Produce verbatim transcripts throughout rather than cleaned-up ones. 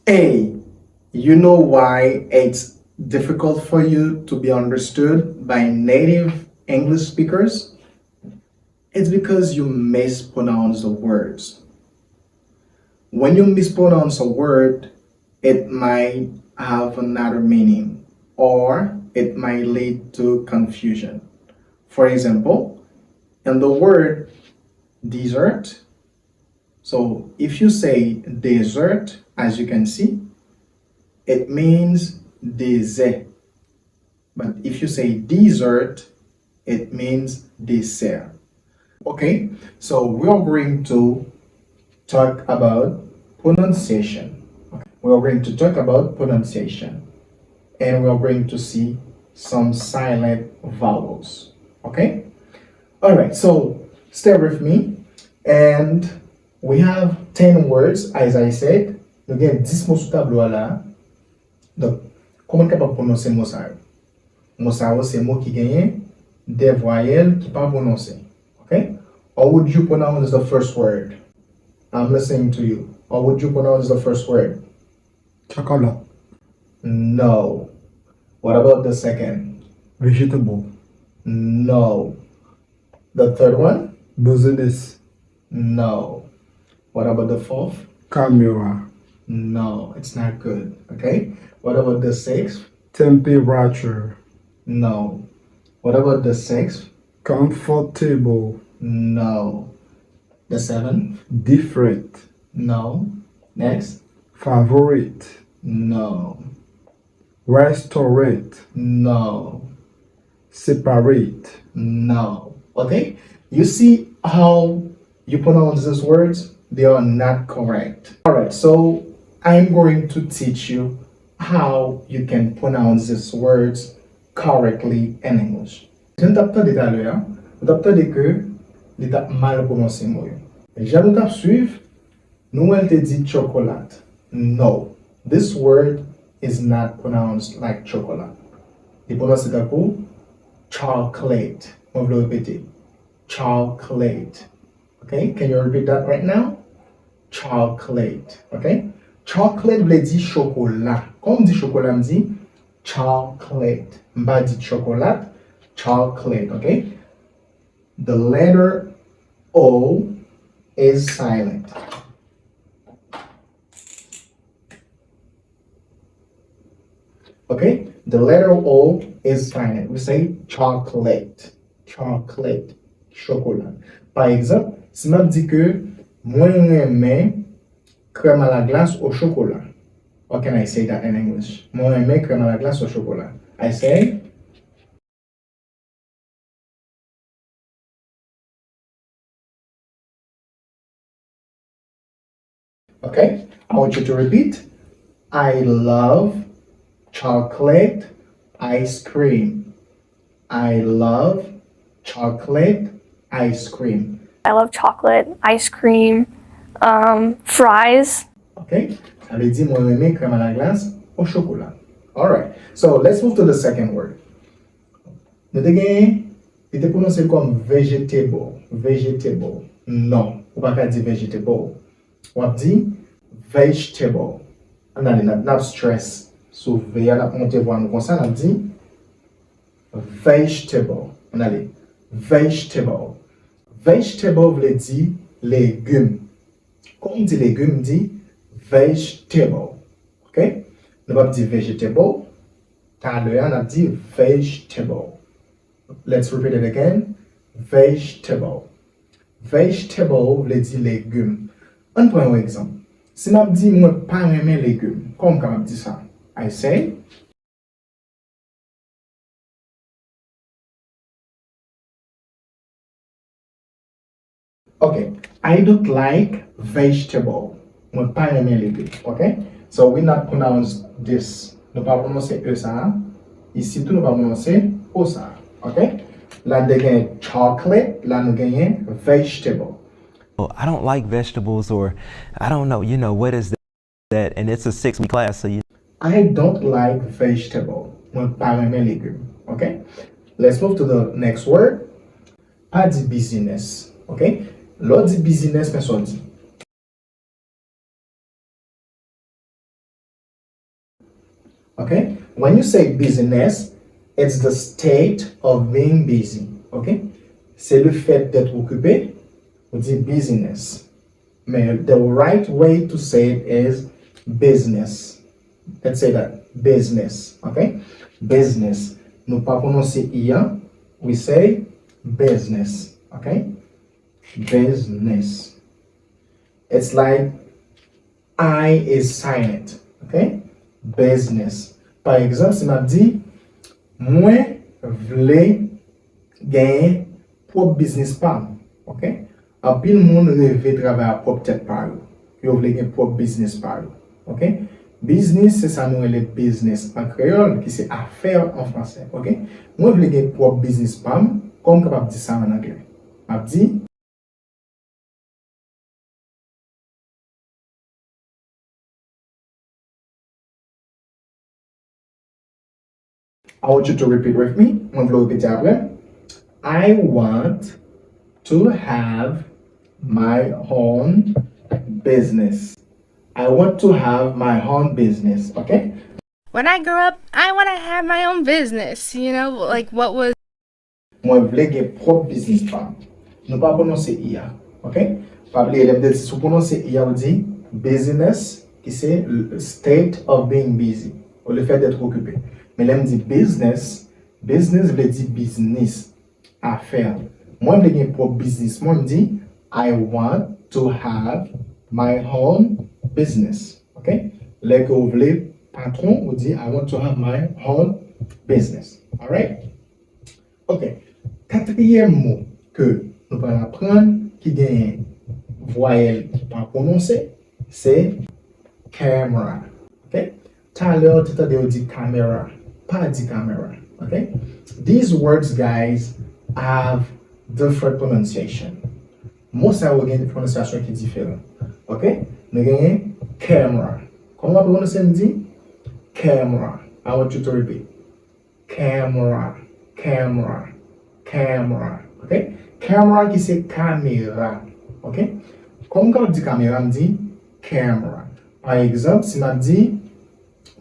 Hey, you know why it's difficult for you to be understood by native English speakers? It's because you mispronounce the words. When you mispronounce a word, it might have another meaning or it might lead to confusion. For example, in the word dessert, so if you say dessert, as you can see, it means dessert. But if you say dessert, it means dessert. Okay, so we are going to talk about pronunciation. Okay. We are going to talk about pronunciation. And we are going to see some silent vowels. Okay? Alright, so stay with me. And we have ten words, as I said. Nou gen dis mo sou tablo a la. Donk, kòman n kapab pwononse mo sa yo? Mo sa yo se mo ki genyen de vwayèl ki pa pwononse. Okay? How would you pronounce the first word? I'm listening to you. How would you pronounce the first word? Chocolat. No. What about the second? Vegetable. No. The third one? Business. No. What about the fourth? Camera. No, it's not good. Okay. What about the sixth? Temperature. No. What about the sixth? Comfortable. No. The seventh? Different. No. Next? Favorite. No. Restaurant. No. Separate. No. Okay? You see how you pronounce these words? They are not correct. Alright, so I'm going to teach you how you can pronounce these words correctly in English. Jan n t ap tande talè a, nou t ap tande ke li t ap mal pwononse mo yo. Jan nou t ap swiv, nou wè l te di chocolat. No, this word is not pronounced like chocolat. Li pwononse tankou chocolate. Mwen vle repete. Chocolate. Okay? Can you repeat that right now? Chocolate. Okay? Chocolate vle di chokola. Kòman m di chokola, m di chocolate. M pa di chocolat, chocolate, okay? The letter O is silent. Okay? The letter O is silent. We say chocolate. Chocolate. Chocolat. Pa egzanp, si m ap di ke mwen renmen crème à la glace au chocolat. What can I say that in English? Mwen renmen crème à la glace au chocolat. I say, okay, I want you to repeat. I love chocolate ice cream. I love chocolate ice cream. I love chocolate ice cream, um, fries. Okay? Sa vle di mwen renmen crème à la glace au chocolat. Alright. So let's move to the second word. Nou te gen, li te pwononse l kòm vegetable, vegetable. Non, ou pa ka di vegetable. W ap di vegetable. Ann ale, n ap, n ap stress sou V a, n ap monte vwa nou konsa, n ap di vegetable. Ann ale, vegetable. Vegetable vle di legim. Kòm di legim, di vegetable. Ok? Nou p ap di vegetable. Talè a, n ap di vegetable. Let's repeat it again. Vegetable. Vegetable vle di legim. Ann pran yon egzanp. Si m ap di mwen pa renmen legim, kòman m kapab di sa? I say, Ok, I don't like vegetable. Mwen pa renmen legim, ok? So we not pronounce this. Nou pa pwononse E sa a. Isi tou nou pa pwononse O sa a, ok? La nou te gen chocolate, la nou genyen vegetable. Oh, I don't like vegetables or I don't know, you know, what is that? And it's a six week class, so you I don't like vegetable. Mwen pa renmen legim, ok? Let's move to the next word. Pa di business, ok? Lè w di business, men sa w di. Ok? When you say busyness, it's the state of being busy. Ok? C'est le fait d'être occupé. Ou di busyness. Men the right way to say it is business. Let's say that. Business. Ok? Business. Nou pa pwononse i a. We say business. Ok? Business. It's like I is silent. Ok? Business. Pa egzanp, si m ap di, mwen vle genyen pwòp biznis pa m. Ok? Anpil moun reve travay a pwòp tèt pa yo. Yo vle gen pwòp biznis pa yo. Ok? Biznis, se sa nou rele business an kreyòl, ki se afè an fransè. Ok? Mwen vle gen pwòp biznis pa m, kòman m kapab di sa an anglè? M ap di, I want you to repeat with me. Mwen vle w repete apre m. I want to have my own business. I want to have my own business, ok? When I grow up, I want to have my own business. You know, like what was Mwen vle gen pwòp biznis pa m. Nou pa pwononse i a, ok? Pa bliye, lè m te di si w pwononse i a, ou di business, ki se state of being busy, ou le fait d'être occupé. Men lè m di business, business vle di biznis, afè. Mwen vle gen pwòp biznis mwen, m di, I want to have my own business, ok? Lè ke w vle patwon, ou di, I want to have my own business, alright? Ok. Katriyèm mo ke nou pral aprann ki genyen vwayèl ki pa pwononse, se camera. Ok? Talè w te tande yo di kamera. Pa di kamera. Ok? These words, guys, have different pronunciation. Mo sa yo gen pwononsyasyon ki diferan. Ok? Nou genyen camera. Kòman w ap pwononse m di? Camera. I want you to repeat. Camera, camera, camera. Ok? Camera ki se kamera. Ok? Kòman m kapab di kamera, m di camera. Pa egzanp, si m ap di,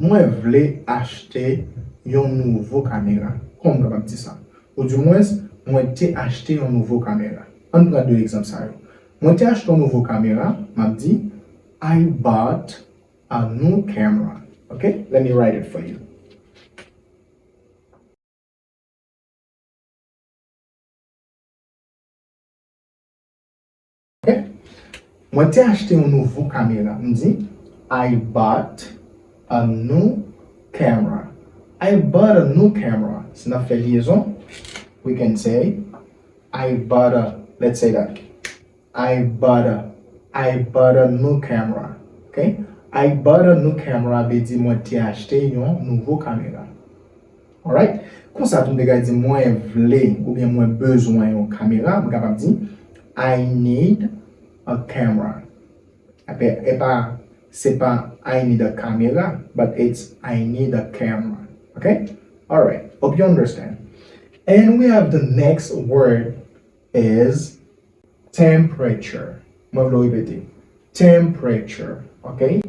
mwen vle achte yon nouvo kamera. Kòman m kapab di sa? Oudimwens, mwen te achte yon nouvo kamera. Ann pran de egzanp sa yo. Mwen te achte yon nouvo kamera, m ap di, I bought a new camera. Ok? Let me write it for you. Ok? Mwen te achte yon nouvo kamera. M di, I bought a new camera. I bought a new camera. Si n ap fè lyezon, we can say, I bought a, let's say that. I bought a, I bought a new camera. Ok? I bought a new camera vle di mwen te achte yon nouvo kamera. Alright? Konsa tou m te ka di mwen vle oubyen mwen bezwen yon kamera, m kapab di I need a camera. Epi, e pa, se pa I need a camera, but it's I need a camera. Ok? Alright. Hope you understand. And we have the next word is temperature. Mwen vle w repete. Temperature, ok?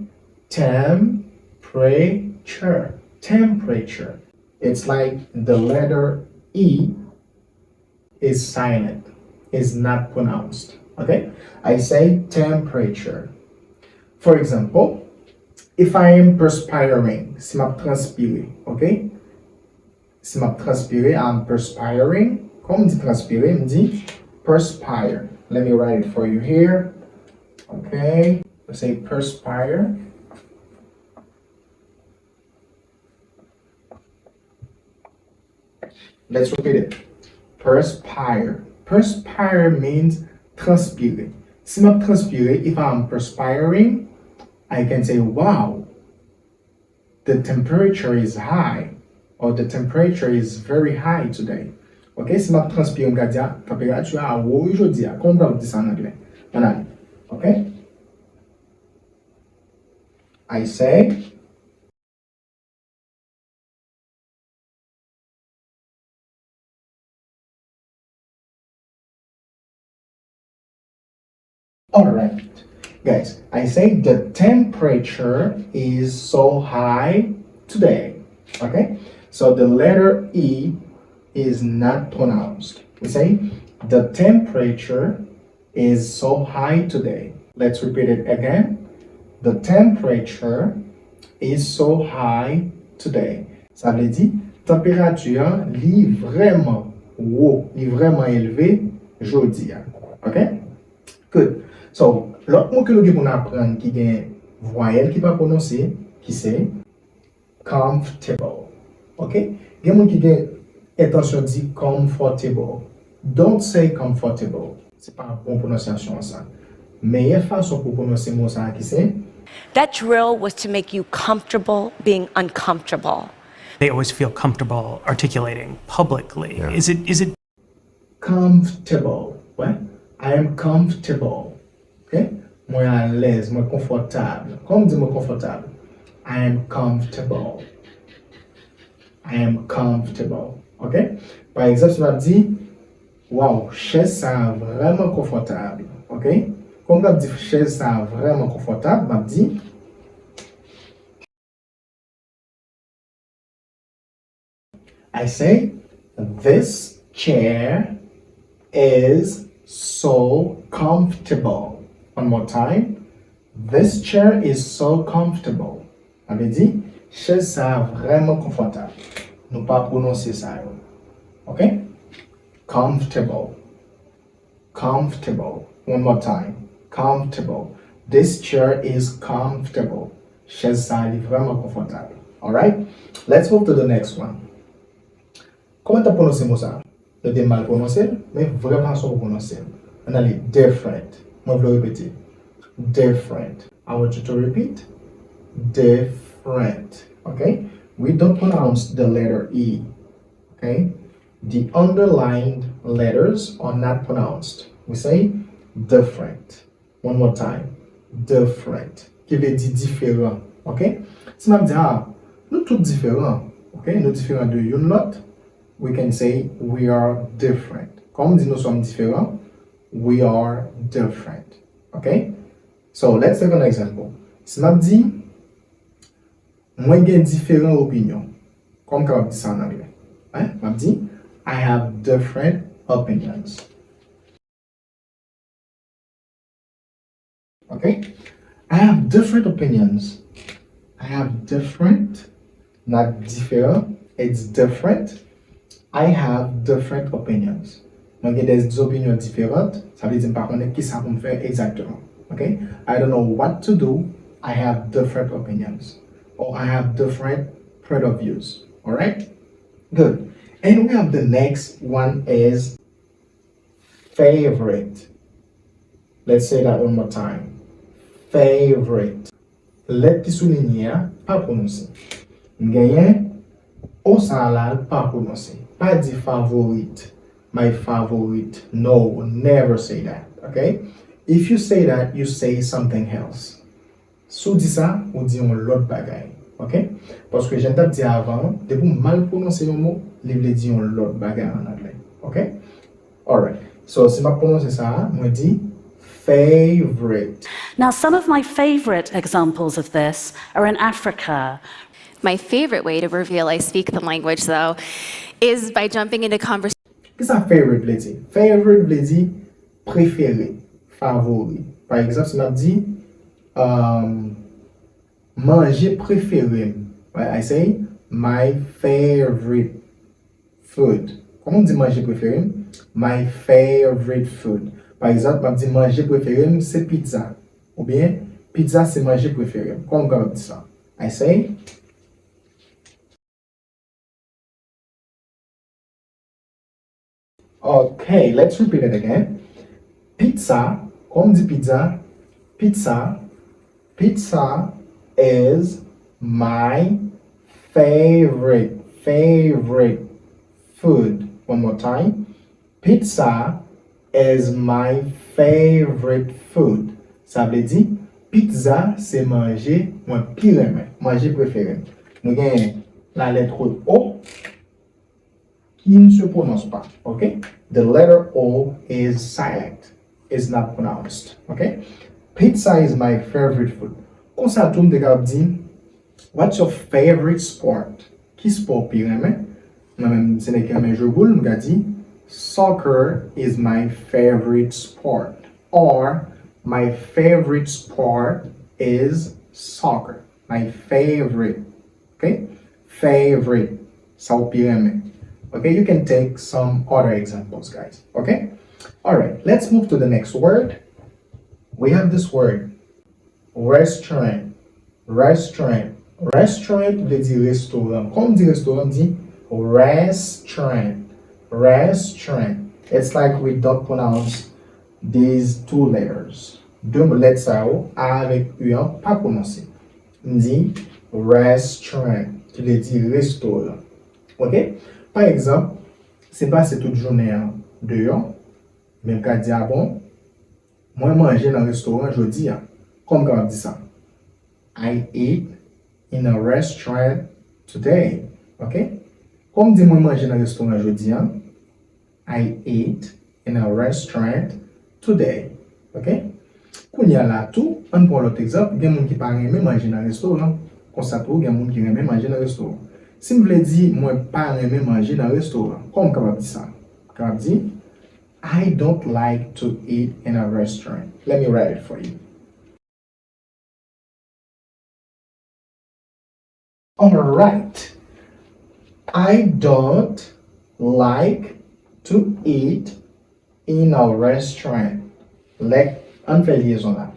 Temperature. Temperature. It's like the letter E is silent, is not pronounced, ok? I say temperature. For example, if I am perspiring, si m ap transpire, ok? Si m ap transpire, I'm perspiring. Kòman m di transpire? M di perspire. Let me write it for you here. Ok. Let's say perspire. Let's repeat it. Perspire. Perspire means transpire. Si m ap transpire, if I'm perspiring, I can say, wow, the temperature is high or the temperature is very high today. Ok, si m ap transpire, m ka di a, tanperati a wo wi jodi a. Kòman m kapab di sa an anglè? Ann ale. Ok? I say, Alright, guys, I say the temperature is so high today. Okay? So the letter E is not pronounced. We say, the temperature is so high today. Let's repeat it again. The temperature is so high today. Sa vle di, tanperati an, li vrèman wo, li vrèman elve jodi a. Ok? Good. So, lòt mo ke nou gen pou n aprann ki gen vwayèl ki pa pwononse, ki se comfortable. Ok? Gen moun ki gen entansyon di comfortable. Don't say comfortable. Se pa bon pwononsyasyon an sa. Meyè fason pou pwononse mo sa a ki se That drill was to make you comfortable being uncomfortable. They always feel comfortable articulating publicly. Yeah. Is it is it Comfortable. Wè? I am comfortable. Ok? Mwen alèz, mwen konfòtab. Kòman w di mwen konfòtab? I am comfortable. I am comfortable. Ok? Pa egzanp, si m ap di, waw, chèz sa a vrèman konfòtab. Ok? Kòman m ap di chèz sa a vrèman konfòtab? M ap di, I say, this chair is so comfortable. One more time. This chair is so comfortable. Sa vle di, chèz sa a vrèman konfòtab. Nou pa pwononse sa yo. Ok? Comfortable. Comfortable. One more time. Comfortable. This chair is comfortable. Chèz sa a li vrèman konfòtab. Alright? Let's move to the next one. Kòman t ap pwononse mo sa a? Nou te mal pwononse l, men vrè fason pou pwononse l. Ann ale, different. Mwen vle w repete. Different. I want you to repeat. Different. Ok? We don't pronounce the letter E. Ok? The underlined letters are not pronounced. We say different. One more time. Different. Ki vle di diferan. Ok? Si m ap di, ah, nou tout diferan. Ok? Nou diferan de youn lòt. We can say we are different. Kòman di nous sommes différents? We are different. Ok? So, let's take an example. Si m ap di, mwen gen diferan opinyon. Kòman m kapab di sa an anglè? Hein? M ap di, I have different opinions. Ok? I have different opinions. I have different, not diferan, it's different. I have different opinions. Mwen gen des opinions différentes, sa vle di m pa konnen kisa pou m fè egzakteman. Ok? I don't know what to do. I have different opinions. Or I have different point of views. Alright? Good. And we have the next one is favorite. Let's say that one more time. Favorite. Lèt ki soulinye a pa pwononse. M genyen o sa a la, l pa pwononse. Pa di favorite. My favorite. No, never say that. Ok? If you say that, you say something else. Si w di sa, ou di yon lòt bagay. Ok? Paske jan m t ap di avan an, depi w mal pwononse yon mo, li vle di yon lòt bagay an anglè. Ok? Alright. So, si m ap pwononse sa a, mwen di favorite. Now, some of my favorite examples of this are in Africa. My favorite way to reveal I speak the language, though, is by jumping into conversation. Kisa favorite vle di? Favorite vle di prefere, favori. Pa egzanp, si m ap di, um, manje prefere m, right? I say, my favorite food. Kòman m di manje prefere m? My favorite food. Pa egzanp, m ap di manje prefere m se pizza. Oubyen, pizza se manje prefere m. Kòman m kapab di sa? I say, Ok, let's repeat it again. Pizza, kòman m di pizza? Pizza, pizza is my favorite, favorite food. One more time. Pizza is my favorite food. Sa vle di, pizza se manje mwen pi renmen, manje prefere m. Nou gen lalèt O ki n se pwononse pa, ok? The letter O is silent, is not pronounced, ok? Pizza is my favorite food. Konsa tou, m te kapab di, what's your favorite sport? Ki spò w pi renmen? Mwen menm, se nèg ki renmen jwe boul, m ka di, "Soccer is my favorite sport." Or, "My favorite sport is soccer." My favorite. Ok? Favorite. Sa w pi renmen. Ok? You can take some other examples, guys. Ok? Alright, let's move to the next word. We have this word. Restaurant. Restaurant. Restaurant vle di restoran. Kòman m di restoran? M di restaurant. Restaurant. It's like we don't pronounce these two letters. De lèt sa yo, A avèk U an, pa pwononse. M di restaurant, ki vle di restoran. Ok? Pa egzanp, se pase tout jounen an deyò, men m ka di, a bon, mwen manje nan restoran jodi a. Kòman m kapab di sa? I ate in a restaurant today. Ok? Kòman m di mwen manje nan restoran jodi a? I ate in a restaurant today. Ok? Kounye a la tou, ann pran lòt egzanp, gen moun ki pa renmen manje nan restoran. Konsa tou, gen moun ki renmen manje nan restoran. Si m vle di mwen pa renmen manje nan restoran, kòman m kapab di sa? M kapab di, I don't like to eat in a restaurant. Let me write it for you. Alright. I don't like to eat in a restaurant. Lè, ann fè lyezon la.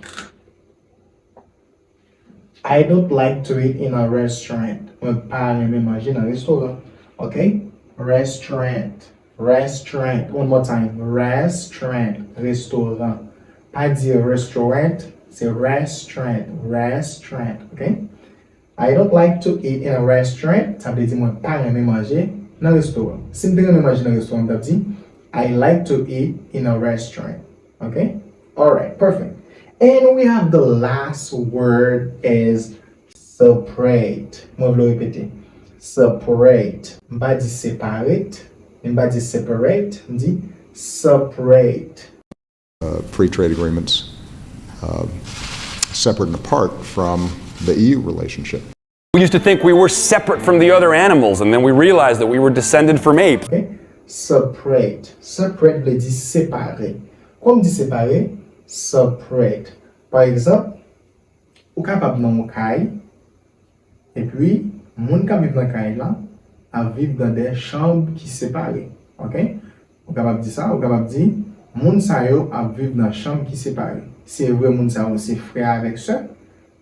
I don't like to eat in a restaurant. Mwen pa renmen manje nan restoran. Ok? Restaurant. Restaurant. One more time. Restaurant. Restoran. Pa di restaurant, se restaurant. Restaurant. Ok? I don't like to eat in a restaurant. Sa vle di mwen pa renmen manje nan restoran. Si m te renmen manje nan restoran, m t ap di, I like to eat in a restaurant. Ok? Alright, perfect. And we have the last word is separate. Mwen vle repete. Separate. M pa di separate, m pa di separate, m di separate. Uh, free trade agreements, uh, separate and apart from the E U relationship. We used to think we were separate from the other animals, and then we realized that we were descended from apes. Ok? Separate. Separate vle di separe. Kòman di separe? Separate. Pa egzanp, ou kapab nan yon kay, epi moun k ap viv nan kay la ap viv nan de chanm ki separe. Ok? Ou kapab di sa, ou kapab di, moun sa yo ap viv nan chanm ki separe. Se vre, moun sa yo se frè avèk sè,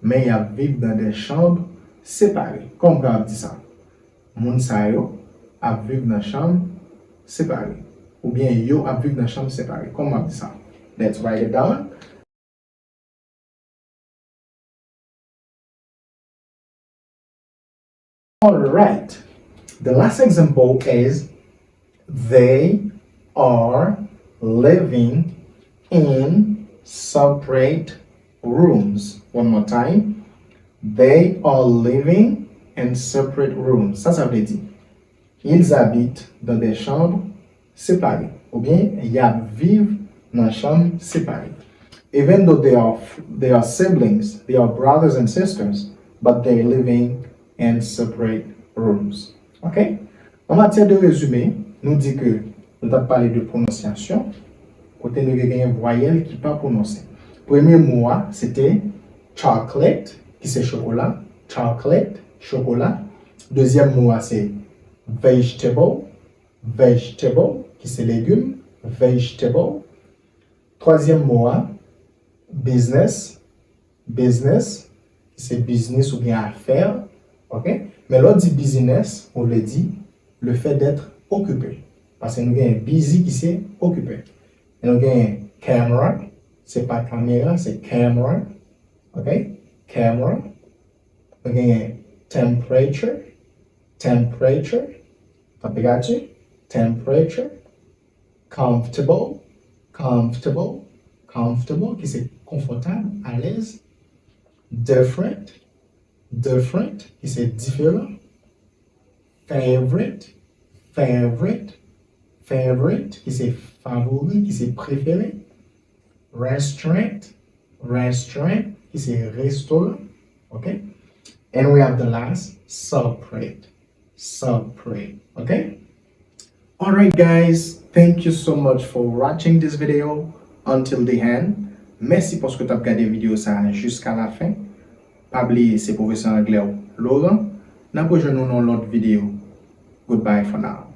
men y ap viv nan de chanm separe. Kòman w kapab di sa? Moun sa yo ap viv nan chanm separe. Oubyen yo ap viv nan chanm separe. Kòman w ap di sa? Let's write it down. Alright. The last example is they are living in separate rooms. One more time. They are living in separate rooms. Sa sa vle di? Ils habitent dans des chambres séparées. Oubyen, y ap viv nan chanm separe. Even though they are, they are siblings, they are brothers and sisters, but they're living in separate rooms. Ok? An matyè de rezime, nou di ke nou t ap pale de pwononsyasyon, kote nou te genyen vwayèl ki pa pwononse. Premye mo a, se te chocolate, ki se chokola. Chocolate, chokola. Dezyèm mo a, se vegetable, vegetable, ki se legim, vegetable. Twazyèm mo a, business, business, ki se biznis oubyen afè, ok? Men lè w di business, ou vle di le fait d'être occupé. Paske nou gen busy ki se occupé. E nou gen camera, se pa kamera, se camera, ok? Camera. Nou gen temperature, temperature, tanperati, temperature. Comfortable, comfortable, comfortable, ki se konfòtab, alèz. Different, different, ki se diferan. Favorite, favorite, favorite, ki se favori, ki se prefere. Restaurant, restaurant, ki se restoran. Ok? And we have the last, separate. Sans pré. Ok? Alright, guys, thank you so much for watching this video until the end. Mèsi paske w t ap gade videyo sa a jiska la fen. Pa bliye, se pwofesè anglè w, Laurent. N ap rejwenn nou nan yon lòt videyo. Goodbye for now.